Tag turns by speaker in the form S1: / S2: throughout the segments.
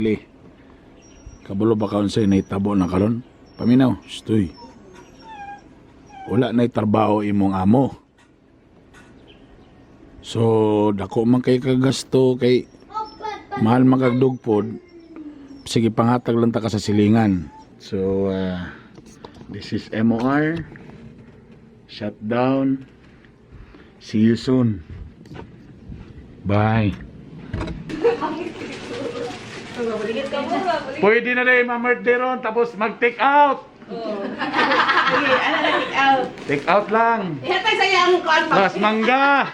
S1: Li. Kabalo ba ka unsay nahitabo na karon? Paminaw, stoy. Wala na'y trabaho imong amo. So, dako man kay kagasto kay mahal man kag dugpod. Sige, pangatag lang ta ka sa silingan. So, this is MOR. Shutdown. See you soon. Bye. Pwede na rin ma-birthday ron tapos mag-take out.
S2: Sige, ano na take out.
S1: Take out lang.
S2: Ihatay sa iyang kuan pa.
S1: Mas mangga.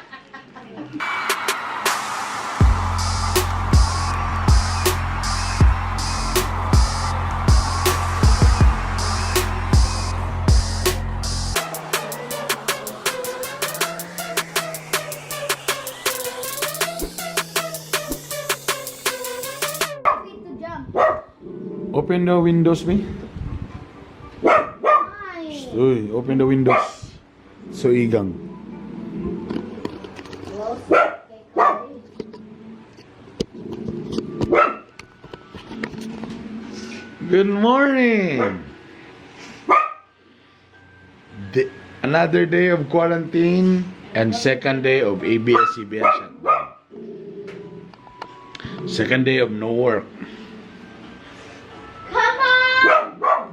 S3: To jump.
S1: Open the windows, me.
S3: Why?
S1: Uy, open the windows. So igang. Good morning. Another day of quarantine and second day of ABS-CBN shutdown. Second day of no work.
S3: Come on!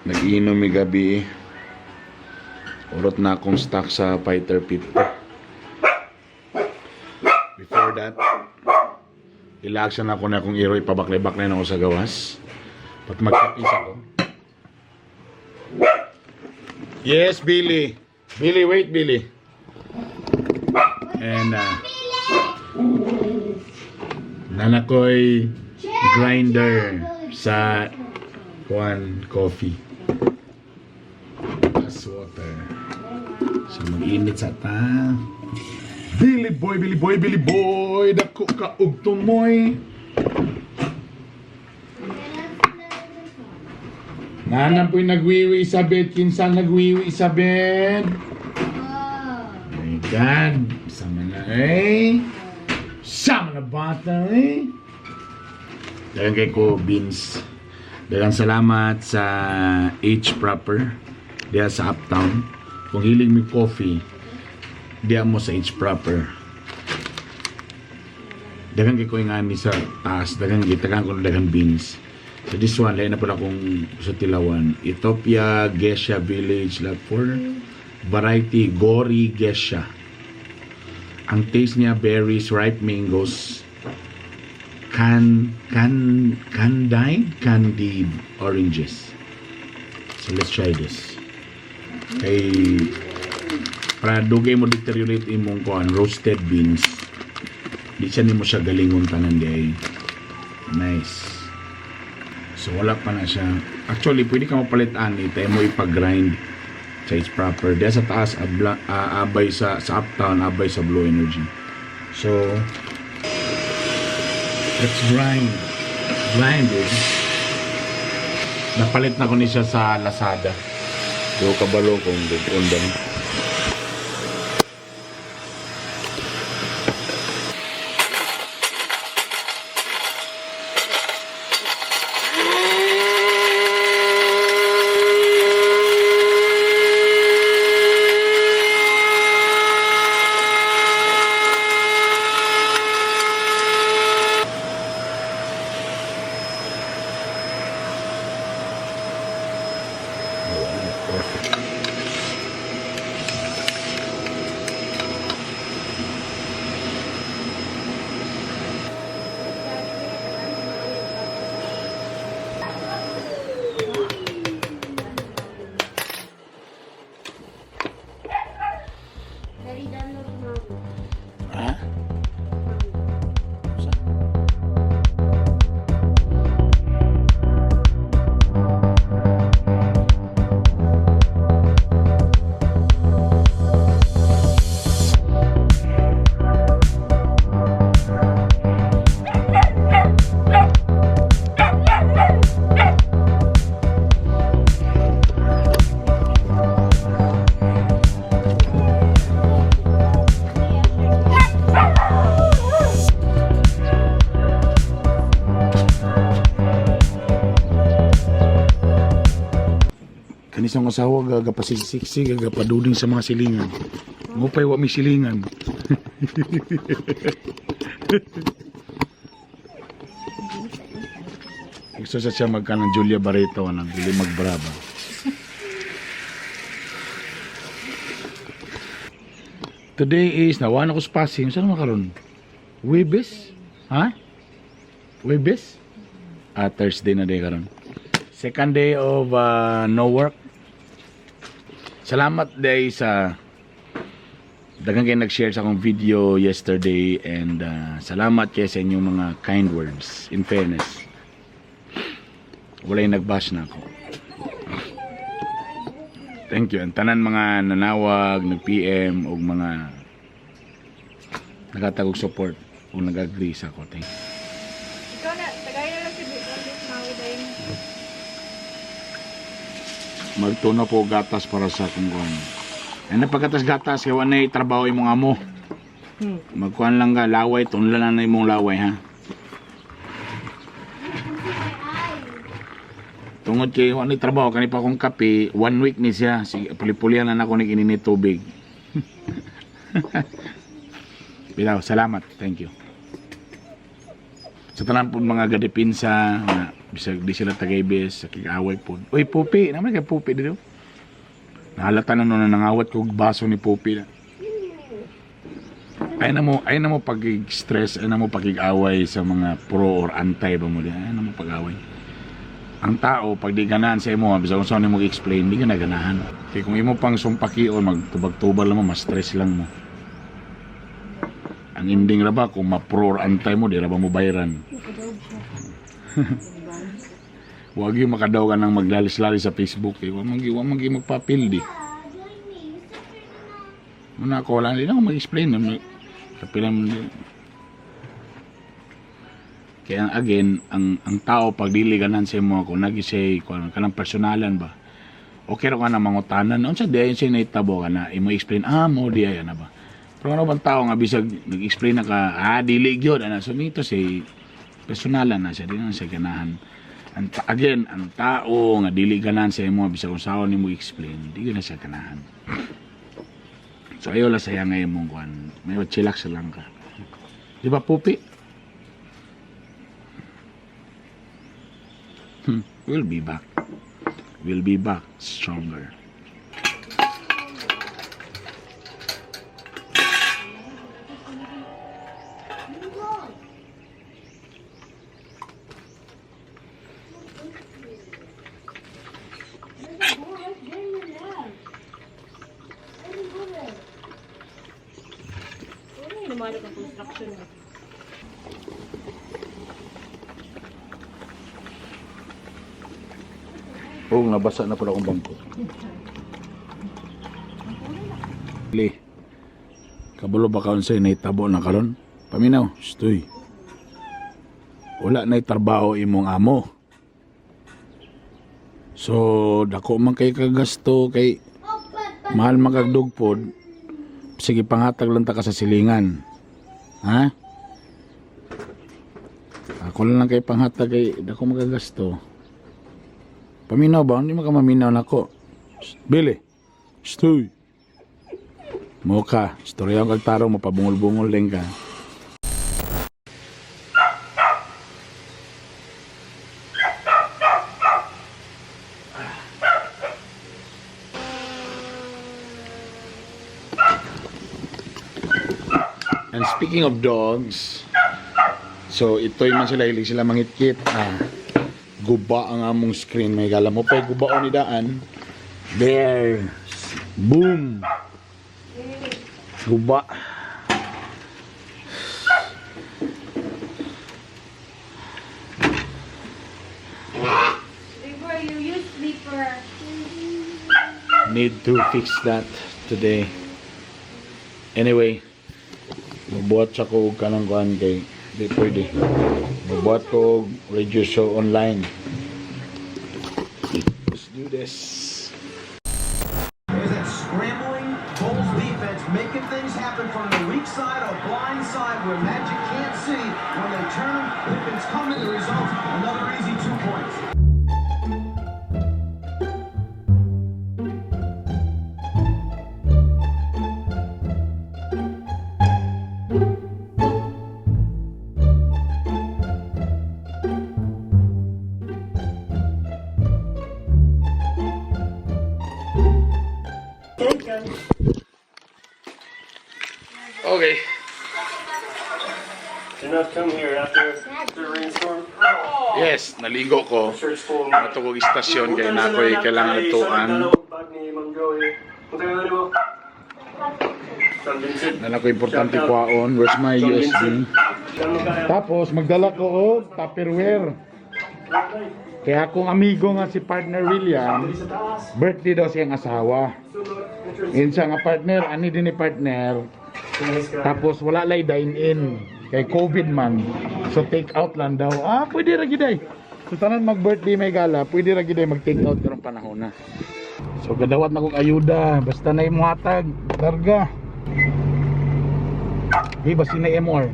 S1: Nag-inom mi gabi. Urot na akong stock sa Fighter 50. Before that, relax na ako na akong iro, ipabaklay-baklay na ako sa gawas. Pat magkapis ako. Yes, Billy. Billy, wait, Billy. And, nanakoy grinder sa kuan coffee. Plus water. So mag-init sa ta. Billy boy, Billy boy, Billy boy, dako ka og tumoy. Nanam po'y nagwiwi sa bed, kinsa nagwiwi sa bed.
S3: Oh.
S1: My God, sama na eh. Sama na bata eh. Dagan kay ko beans. Dagan salamat sa H Proper diya sa Uptown. Kung hilig mi coffee, diya mo sa H Proper. Dagan kay ko yung ani sa taas, dagan gitagan ko dagan beans. So this one, lain na pala kung sa tilawan. Ethiopia Gesha Village Lot 4. Variety Gori Gesha. Ang taste niya berries, ripe mangoes, can can candied candied oranges. So let's try this. Kay para dugay mo deteriorate imong kuan roasted beans. Di siya nimo siya galingon tanan di ay. Nice. So wala pa na siya. Actually, pwede ka mapalit ani tayo mo ipag-grind sa its proper. Diya sa taas abla, abay sa Uptown, abay sa Blue Energy. So let's grind. Grind it. Napalit na ko ni siya sa Lazada. Do kabalo kung undan. Perfect. Kani sa asawa gagapasiksik, gagapaduding sa mga silingan. Ngupay wa may silingan. Gusto sa siya magka ng Julia Barreto anang dili magbraba. Today is nawa na ko sa passing. Saan man karon? Webes? Ha? Webes? Ah, Thursday na day karon. Second day of no work. Salamat day sa daghang kayo nag-share sa akong video yesterday and salamat kayo sa inyong mga kind words. In fairness, wala yung nag-bash na ako. Thank you. Ang tanan mga nanawag, nag-PM, o mga nakatagog support o nag-agree sa ako. Thank you.
S2: Ikaw na, tagay na lang si Big Maui dahil.
S1: Magtuno po og gatas para sa akong kuan. Ay napagkatas gatas kay wala na trabaho imong amo. Magkuan lang ka laway, tunlan na na imong laway, ha. Tungod kay wala na trabaho kani pa akong kape, one week ni siya. Sige, puli-pulihan na nako ni inini tubig. Bitaw, salamat. Thank you. Sa tanan po mga gadepinsa na bisag di sila tagaybes, sa kig-away po. Uy, Pupi, naman kay Pupi dito. Nahalata na nun na nangawat ko og baso ni Pupi na. Ay na mo pag-stress, ay na mo pag-away sa mga pro or anti ba mo di. Ay na mo pag-away. Ang tao, pag di ganahan sa imo, bisag kung saan mo explain, di ka na ganahan. Kaya kung imo pang sumpakion, magtubag-tubal lang mo, mas stress lang mo. Ang ending ra ba, kung ma-pro or anti mo, di ra ba mo bayaran? Huwag yung makadaw ka ng maglalis-lalis sa Facebook. Eh. Huwag mag magpapildi. Muna ako, wala din ako mag-explain. Kapilan mo din. Kaya again, ang tao pag dili ganan sa imo ako, nag-say, kung kanang personalan ba? Okay ra ka na mangutanan. Unsa di ay siya naitabo ka na imo explain, ah, mo di ay ana ba? Pero ano bang tao nga bisag nag-explain na ka, ah, dili gyud ana. So mito say personalan na siya, di na siya ganahan. Again, ang tao nga dili ganahan sa imo bisag unsaon nimo explain, di gyud na siya ganahan. So ayaw lang saya ngayon mong kuan. May chillax lang ka. Di ba, Pupi? We'll be back. We'll be back stronger.
S2: Ano yung lumalak ang construction mo?
S1: Oo, nabasa na pala akong bangko. Li. Kabalo ba kaon sa'yo, naitabo na karon? Paminaw, stoy. Wala na'y trabaho imong amo. So, dako man kay kagasto kay mahal man kag dugpod. Sige, pangatag lang ta ka sa silingan. Ha? Ako lang kay panghatag kay dako magagasto. Paminaw ba? Hindi mo ka maminaw nako. Billy. Stoy. Mo ka. Istorya ang kagtarong, mapabungol-bungol din ka. And speaking of dogs, so ito'y man sila, hilig sila mangitkit. Ah, guba ang among screen. May gala mo pa, guba ni daan. There. Boom. Guba.
S2: Before you use sleeper.
S1: Need to fix that today. Anyway, mabuhat sa ko og kanang kuan kay di pwede. Mabuhat ko og radio show online. Let's do this.
S4: Is that scrambling Bulls defense making things happen from the weak side or blind side where Magic can't see. When they turn, Pippin's coming. The result, another easy 2 points.
S5: Do not come here after a rainstorm.
S1: Yes, naligo ko.
S5: Shirt's full.
S1: Nato kog istasyon kay na ako'y kailangan tuan.
S5: Bag ni Ma'am Joey. Punta ka na mo. John Vincent.
S1: Nala ko importante kwaon. Where's my
S5: John
S1: USB?
S5: Vincent. John Magaya.
S1: Tapos magdala ko og Tupperware. Kaya akong amigo nga si partner William,
S5: Sa taas.
S1: birthday daw siyang asawa.
S5: Sulod. Entrance.
S1: Yun siya nga partner, ani din ni partner.
S5: Nice guy.
S1: Tapos wala lay dine in kay COVID man. So take out lang daw. Ah, pwede ra gid ay. So tanan mag birthday may gala, pwede ra gid ay mag take out karong panahon na. So gadawat na kog ayuda, basta na imuhatag, larga. Di ba sina MR?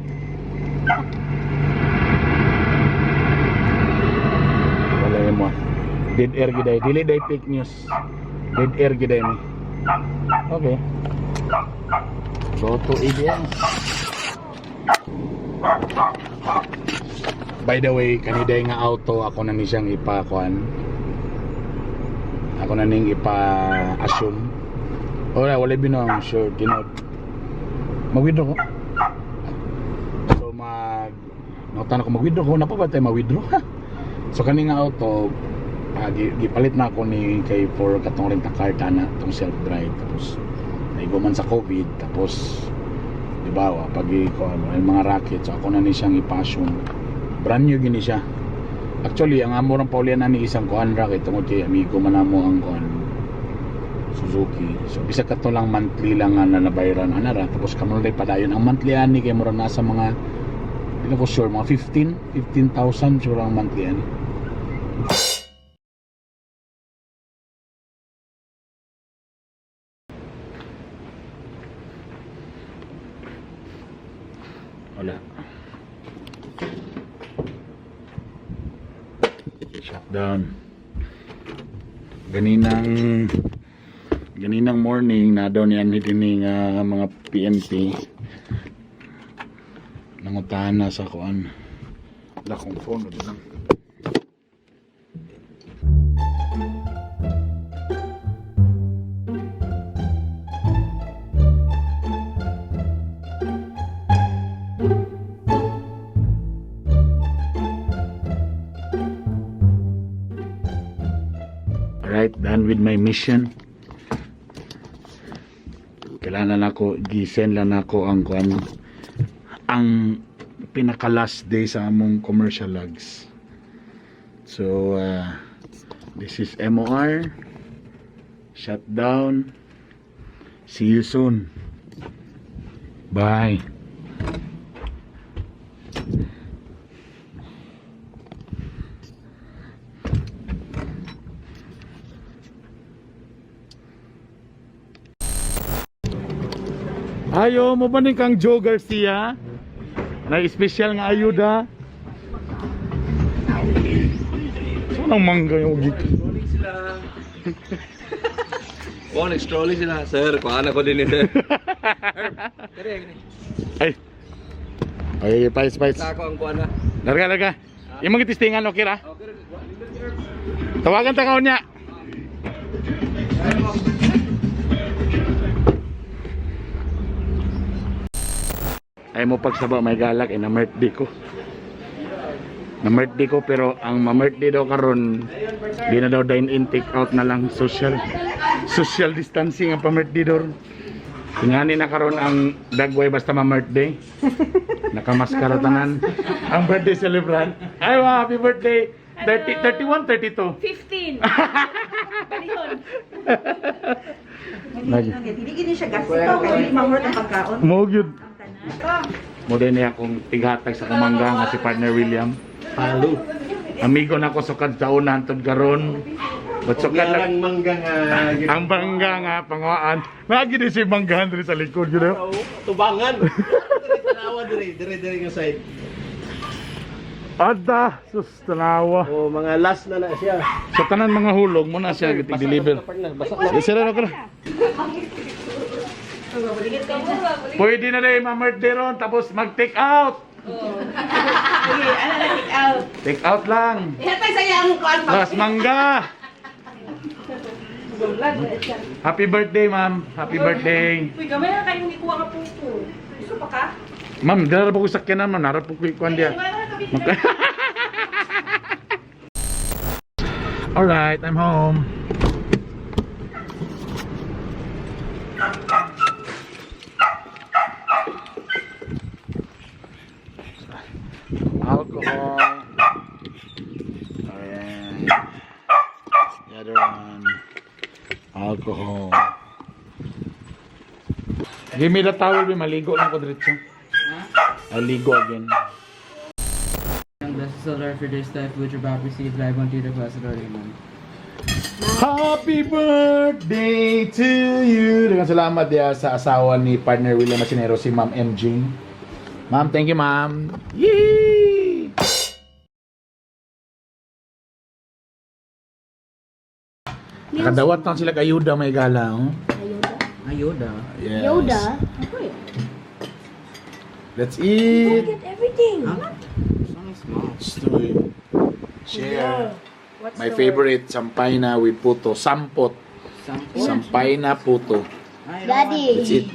S1: Wala MR. Dead air gid ay. Dili day fake news. Dead air gid ay ni. Okay. Go to ABS. By the way, kaniday nga auto ako na ni siyang ipakuan. Ako na ning ipa-assume. Wala, wala binong sure dinod. Mag-withdraw ko. So mag Nautan ako mag-withdraw ko na pa ba tayo ma-withdraw? So kani nga auto gipalit na ako ni kay for katong rent a car tana tong self drive, tapos naigo man sa COVID, tapos di ba wa pag ko ano ay mga racket, so ako na ni siyang i-passion. Brand new gini siya. Actually, ang amo rang paulian na ni isang kuan ra kay tungod kay amigo man amo ang kuan Suzuki. So bisa kato lang monthly lang nga na nabayaran ana ra, tapos kamo na padayon ang monthly ani kay mura nasa mga, di na ko sure, mga 15 15,000 sure ang monthly ani. Wala. Shutdown. Ganinang morning na daw niyan ini nga mga PNP nangutahan na sa kuan. Wala kong phone wala lang. Alright, done with my mission. Kailangan na ako, gisend lang ako ang kuan, ang pinaka last day sa among commercial logs. So, this is MOR. Shutdown. See you soon. Bye. Ayo mo ba ni kang Joe Garcia? Na espesyal nga ayuda. So nang mangga yung gik.
S6: Oh, nag-strolling sila. Sir, kuhaan ako din sir.
S1: Ay. Ay, pais pais.
S6: Ako ang kuhaan na.
S1: Larga, larga. Yung mga tistingan, okay ra? Tawagan ta kaon niya. Ay mo pagsaba may galak ay na-birthday ko. Na-birthday ko, pero ang ma-birthday daw karon di na daw dine in, take out na lang, social social distancing ang pa-birthday daw. Tingani na karon ang dagway basta ma-birthday. Nakamaskara tanan. Ang birthday celebrant. Ay, wow, happy birthday. 30, 31, 32.
S2: 15! Balihon.
S1: Lagi.
S7: Hindi gini siya gasto kay dili mahurot ang pagkaon.
S1: Mo gyud. Mo din niya akong tighatag sa kumangga nga si partner William.
S6: Palo.
S1: Amigo na ko sukad sa una hantod karon. But sukad lang
S8: mangga nga.
S1: ang bangga nga pangwaan. Lagi din si banggahan diri sa likod gyud.
S8: Tubangan. Tanawa dire, dire dire nga side.
S1: Ada, sus tanawa.
S8: Oh, mga last na na siya.
S1: Sa tanan mga hulog mo na siya gitig-deliver.
S8: Basa na.
S1: Sira na ko na. Pwede na rin ma-birthday ron tapos mag-take out.
S7: Sige, ano na take out.
S1: Take out lang.
S7: Ihatay sa iya ang kuan pa.
S1: Las mangga. Happy birthday, ma'am. Happy birthday.
S2: Uy, gamay na kayong ikuha ka puto. Gusto pa ka?
S1: Ma'am, dara po ko sakyanan, ma'am. Narap po ko ikuan diya. Alright, I'm home. Alcohol. Alright. The other one. Alcohol. Give me the towel, be maligo lang ko diretso. Aligo again.
S5: Bless us, O Lord, for this thy food you're about to receive, live unto the blessed Lord. Amen.
S1: Happy birthday to you! Daghang salamat diya sa asawa ni partner William Masinero, si Ma'am MJ. Ma'am, thank you, ma'am. Yee! Nakadawat lang sila kayuda may gala. Oh.
S3: Yoda.
S5: Ayoda.
S1: Yes.
S3: Yoda. Wait.
S1: Let's eat!
S3: Get everything.
S5: It's only small.
S1: Let's do it. Share. My favorite, sampayna with puto. Sampot.
S5: Sampo.
S1: Sampayna puto.
S3: Daddy.
S1: Let's eat.